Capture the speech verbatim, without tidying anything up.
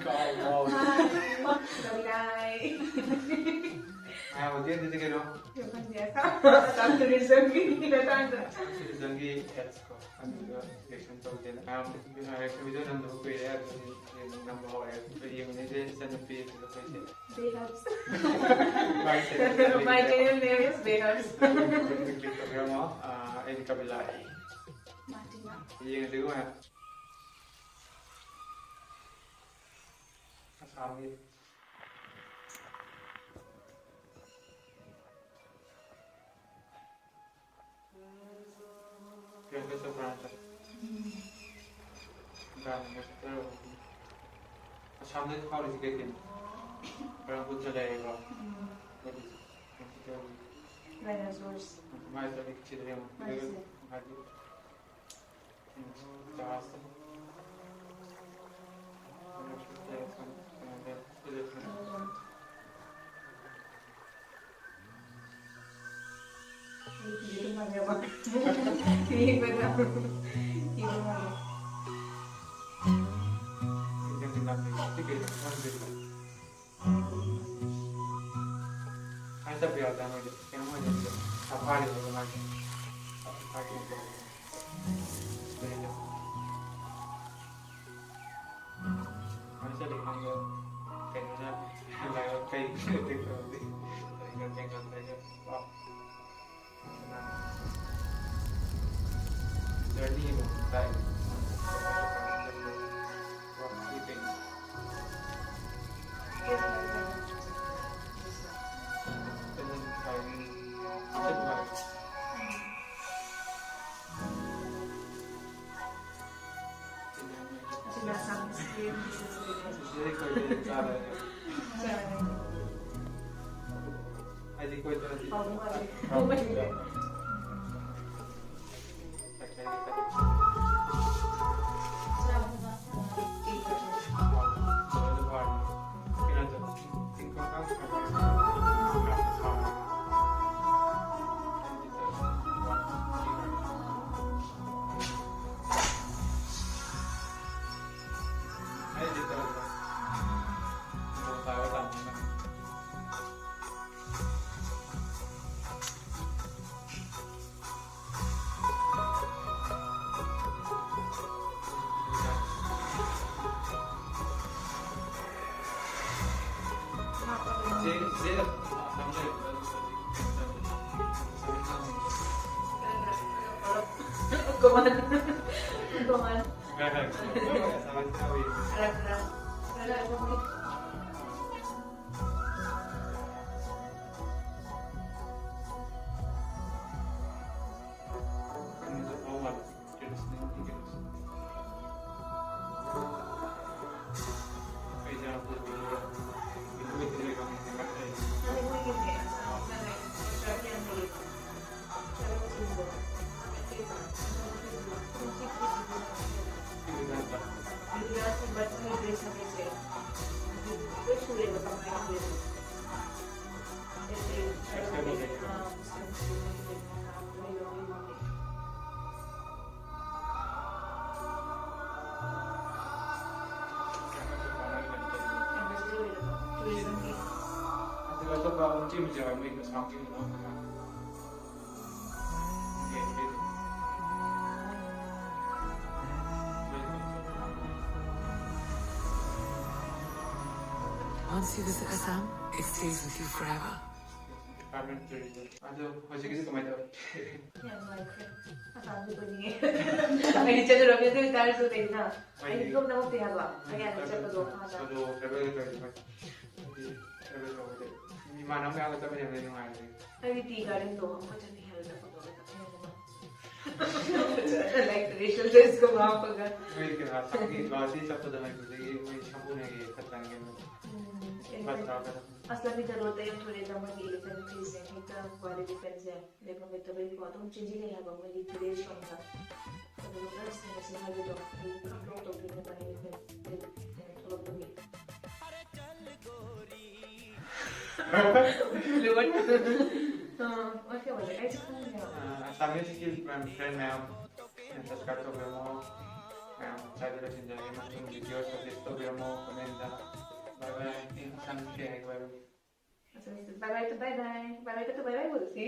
ꯀꯥꯎ, ꯀꯥꯎ꯫ ꯂꯧꯌꯥꯏ꯫ ꯉꯥꯏꯈꯣ, ꯗꯦꯠꯇꯨꯗꯤ ꯀꯩꯅꯣ? ꯀꯩꯅꯣ ꯈꯪꯗꯦ꯫ ꯑꯁꯥꯝ tourismꯒꯤ ꯃꯇꯥꯡꯗ꯫ ꯑꯁꯥꯝ tourismꯒ ꯑꯦꯠꯁ ꯀꯣ꯫ ꯑꯗꯨꯒ reaction ꯇꯧꯒꯦꯅ꯫ ꯃꯌꯥꯝ reaction video ꯅꯝꯗꯕ ꯀꯨꯏꯔꯦ, ꯑꯗꯨꯗꯤ ꯌꯦꯡ-, ꯅꯝꯕ ꯍꯧꯔꯦ꯫ ꯑꯗꯨ ꯌꯦꯡꯃꯤꯟꯅꯁꯦ, ꯏꯆꯟꯅꯨꯄꯤ, ꯑꯗꯨꯒ ꯑꯩꯈꯣꯏꯁꯦ꯫ Behubs꯫ ꯃꯥꯒꯤ channel My channel name is Behubs꯫ Click ꯇꯧꯕꯤꯔꯝꯃꯣ꯫ ꯑꯥ, ꯑꯩꯗꯤ ꯀꯕꯤꯂꯥ꯫ ꯃꯥꯔꯇꯤꯅꯥ꯫ ꯌꯦꯡꯉꯁꯤꯀꯣ ꯃꯌꯥꯝ꯫ ꯑꯁꯥꯝꯒꯤ꯫ ꯄ꯭ꯔꯤꯌꯥꯡꯀꯥ ꯆꯣꯄ꯭ꯔꯥ ꯅꯠꯇ꯭ꯔꯣ? ꯎꯝ꯫ ꯒꯥꯟꯙꯤ ꯍꯣꯁꯄꯤꯇꯥꯜ ꯑꯣꯏꯔꯝꯒꯅꯤ꯫ ꯑꯁꯥꯝꯗ ꯐꯥꯎꯔꯤꯁꯤ ꯀꯩ ꯀꯩꯅꯣ? ꯕ꯭ꯔꯍꯃꯄꯨꯇ꯭ꯔ ꯂꯩꯔꯦꯀꯣ? ꯎꯝ꯫ ꯑꯗꯨꯗꯤ ꯍꯣꯁꯄꯤꯇꯥꯜ꯫ ꯔꯥꯏꯅꯣꯁꯣꯔꯁ꯫ ꯃꯥꯏ ꯆꯠꯂꯤ ꯁꯤꯗ ꯌꯦꯡꯉꯣ꯫ ꯃꯥꯏꯁꯦ꯫ ꯃꯥꯏꯁꯦ꯫ ꯍꯥꯏ ꯆꯠꯄ ꯌꯥꯎꯗ ꯃꯣꯏꯗꯤ ꯀꯩꯅꯣꯝ ꯑꯣꯏꯗꯕꯗꯣ ꯁꯐꯥꯔꯤ ꯑꯣꯏꯕ ꯃꯥꯜꯂꯦ꯫ ꯁꯐꯥꯔꯤ ꯑꯣꯏꯕ ꯃꯥꯏ ꯆꯠꯂꯤ ꯈꯪꯗꯦ꯫ ꯀꯩꯅꯣꯅ ꯂꯥꯏꯕꯛ ꯀꯩ ꯀꯩ ꯇꯧꯔꯗꯤ ꯀꯩꯅꯣ ꯇꯦꯡꯀꯣꯠ ꯂꯩꯔꯦ꯫ ꯖꯔꯅꯤ ꯑꯃ ꯇꯥꯛꯏ꯫ ꯑꯁꯤꯅ ꯑꯁꯥꯝꯒꯤ ꯁ꯭ꯀꯤꯟ꯫ ꯁꯤꯗꯩ ꯀꯣꯏ ꯀꯣꯏ ꯆꯥꯔꯦ꯫ ꯆꯥꯔꯦ꯫ ꯑꯩꯗꯤ ꯀꯣꯏ ꯆꯠꯂꯗꯤ ꯍꯥꯎꯕ ꯃꯥꯜꯂꯦ꯫ Kumain. Kumain. Harap na. Once you visit Assam, it stays with you forever. ꯑꯗꯣ ꯍꯧꯖꯤꯛꯀꯤꯗꯤ ꯀꯃꯥꯏꯅ ꯇꯧꯋꯤ? ꯌꯥꯝ ꯅꯨꯡꯉꯥꯏꯈ꯭ꯔꯦ꯫ ꯑꯁꯥꯝꯁꯨ ꯀꯣꯏꯅꯤꯡꯉꯦ꯫ ꯑꯩꯗꯤ ꯆꯠꯂꯨꯔꯕꯅꯦ, ꯑꯗꯨ ꯑꯣꯏꯇꯥꯔꯁꯨ ꯂꯩꯗꯅ꯫ ꯑꯩꯗꯤ ꯏꯇꯣꯝꯇ ꯃꯛꯇꯤ ꯍꯥꯏꯕ꯫ ꯀꯌꯥꯅ ꯆꯠꯄꯗꯣ ꯍꯥꯟꯅ꯫ ꯁꯣꯂꯣ ꯇ꯭ꯔꯦꯚꯦꯜ ꯇꯧꯔꯗꯤ ꯐꯩ꯫ ꯍꯥꯏꯗꯤ ꯇ꯭ꯔꯦꯚꯦꯜ ꯇꯧꯕꯗꯤ ꯏꯃꯥꯟꯅꯕ ꯃꯌꯥꯝꯒ ꯆꯠꯄꯅ ꯍꯦꯟꯅ ꯅꯨꯡꯉꯥꯏꯔꯦ꯫ ꯑꯩꯗꯤ ꯇꯤ ꯒꯥꯔꯗꯦꯟꯗꯣ ꯑꯃꯨꯛꯀ ꯆꯠꯅꯤꯡꯉꯦ ꯍꯥꯏꯕ ꯆꯠꯄꯗꯣ꯫ Like racial dressꯀꯨꯝꯕ ꯍꯥꯞꯄꯒ꯫ ꯃꯣꯏ ꯀꯩꯅꯣ ꯑꯁꯥꯝꯒꯤ ꯒꯨꯋꯥꯍꯥꯇꯤ ꯆꯠꯄꯗ ꯃꯅꯤꯄꯨꯔꯗꯒꯤ ꯃꯣꯏ ꯁꯝꯄꯨꯅꯦꯒꯤ ꯈꯛꯇꯪ ꯀꯩꯅꯣ꯫ ꯎꯝ꯫ ꯈꯔ ꯊꯥꯕꯗ ꯑꯁ, ꯂꯝꯕꯤꯗ ꯔꯣꯗꯇ ꯌꯥꯝ ꯊꯣꯛꯑꯦꯗ, ꯃꯣꯏꯒꯤ ꯏꯂꯤꯐꯦꯟ ꯐꯤꯁꯦ ꯍꯦꯛꯇ ꯋꯥꯏꯜ ꯏꯂꯤꯐꯦꯟꯁꯦ ꯂꯩꯐꯝ ꯂꯩꯇꯕꯩꯀꯣ ꯑꯗꯨꯝ ꯆꯦꯟꯁꯤꯜꯂꯛꯑꯦ ꯍꯥꯏꯕ ꯃꯣꯏꯒꯤ ꯚꯤꯂꯦꯖ ꯔꯣꯝꯗ꯫ ꯑꯗꯨꯒ ꯄ꯭ꯂꯁ ꯉꯁꯤ ꯍꯥꯏꯕꯗꯣ ꯑꯗꯨ ꯈꯔ ꯕ꯭ꯂꯣꯛ ꯇꯧꯗꯣꯏꯅꯦꯕ ꯏꯂꯤꯐꯦꯟ ꯊꯣꯛꯂꯛꯄꯒꯤ꯫ ꯑꯥ, ꯑꯣꯀꯦ, ꯑꯣꯀꯦ, ꯑꯩꯁꯨ ꯈꯪꯗꯦ꯫ ꯑꯁꯥꯃꯤꯁꯀꯤ ꯐ꯭ꯔꯦꯟ ꯃꯌꯥꯝ ꯁꯕꯁꯀ꯭ꯔꯥꯏꯕ ꯇꯧꯕꯤꯔꯝꯃꯣ꯫ ꯃꯌꯥꯝ ꯁꯕꯁꯀ꯭ꯔꯥꯏꯕ ꯇꯧꯕꯤꯔꯝꯃꯣ, ꯀꯃꯦꯟꯗ꯫ ꯕꯥꯏ ꯕꯥꯏ꯫ ꯑꯩ ꯃꯊꯪ ꯀꯩ ꯍꯥꯏꯒꯦ ꯍꯥꯏꯕ꯭ꯔꯣ? ꯑꯁ, ꯕꯥꯏ ꯕꯥꯏ ꯇꯨ ꯕꯥꯏ ꯕꯥꯏ꯫ ꯕꯥꯏ ꯕꯥꯏ ꯇꯨ ꯕꯥꯏ ꯕꯥꯏ ꯕꯣꯜꯁꯤ꯫